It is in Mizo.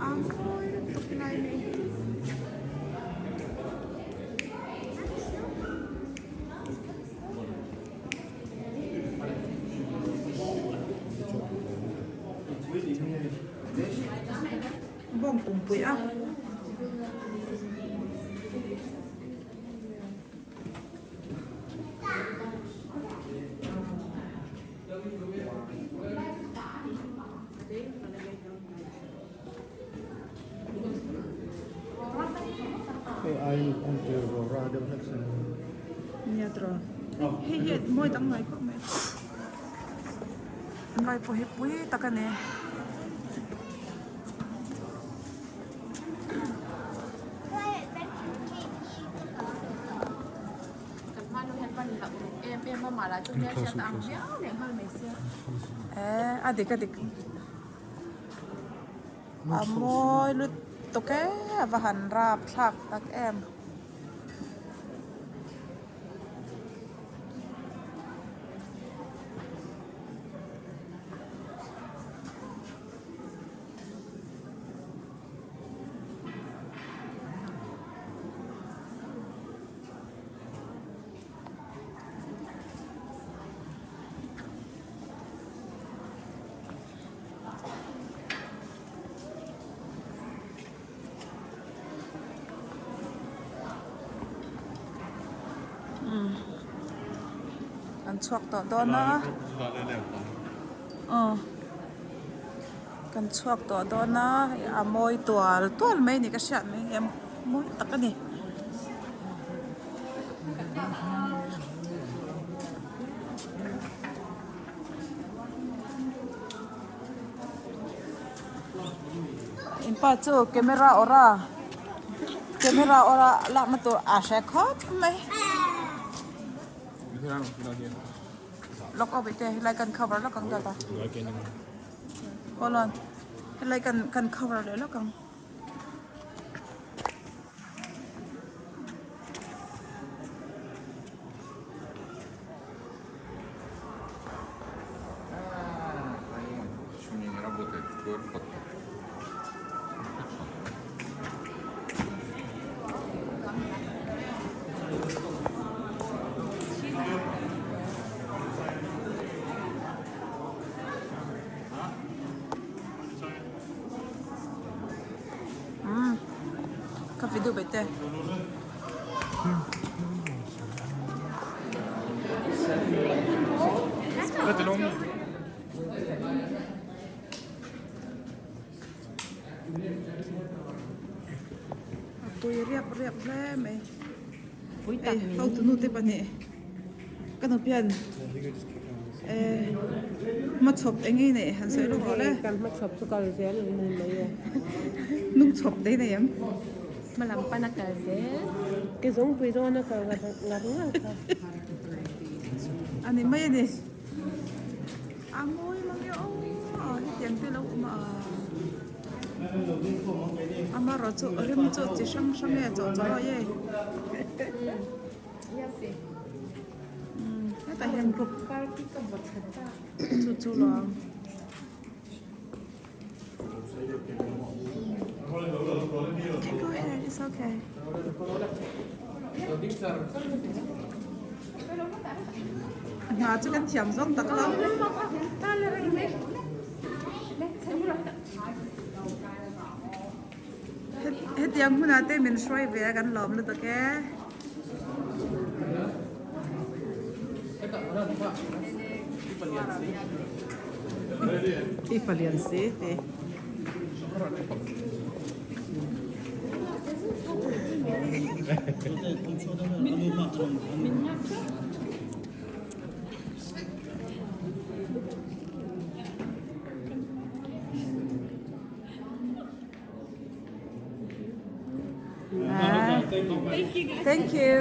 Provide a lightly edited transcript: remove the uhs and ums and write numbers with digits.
A mawi lutuk lai mai hi. Bawng pumpui a. Hei aiin awm tur rora deuh hlek se. Nia tiraw. Hei hi mawi dang ngai khawp mai. Lai pawh hi pui tak a ni. Eh a dik a dik a mawi lutuk e a va han rap thlak tak em. An chhuak tawh dawn a aw kan chhuak tawh dawn a a mawi tual tual mai ni ka hriat mai em mawi tak a ni. In pa chu camera awrh a camera awrh a lakna tur a hre khawp mai. Lock up ite helai kan cover lawk ang dawt a hold on helai kan kan cover leh lawk ang. Umm ka video beh te. A tui riap riap hle mai. Hei hotunu te pahnih ka nu pian eh hmachhawp eng nge nei han sawi lawk rawh le. Kan hmachhawp chu kal zel an ni mai e. Hnungchhawp daih nei em? Hma lam pan a kal zel. Ke zawngpui zawn a kal ngar ngar kha. A ni mai a ni. A mawi mang e aw hetiang te lo awm a amarawh chu rim chu chi hrang hrang e chawh chawh e hetah hian group chu chu lo ang. Okay go ahead it's okay. Hna chu kan thiam zawng tak lo. Hetiang hmunah te min hruai ve a kan lawm lutuk e. I palian si ti. Thank you.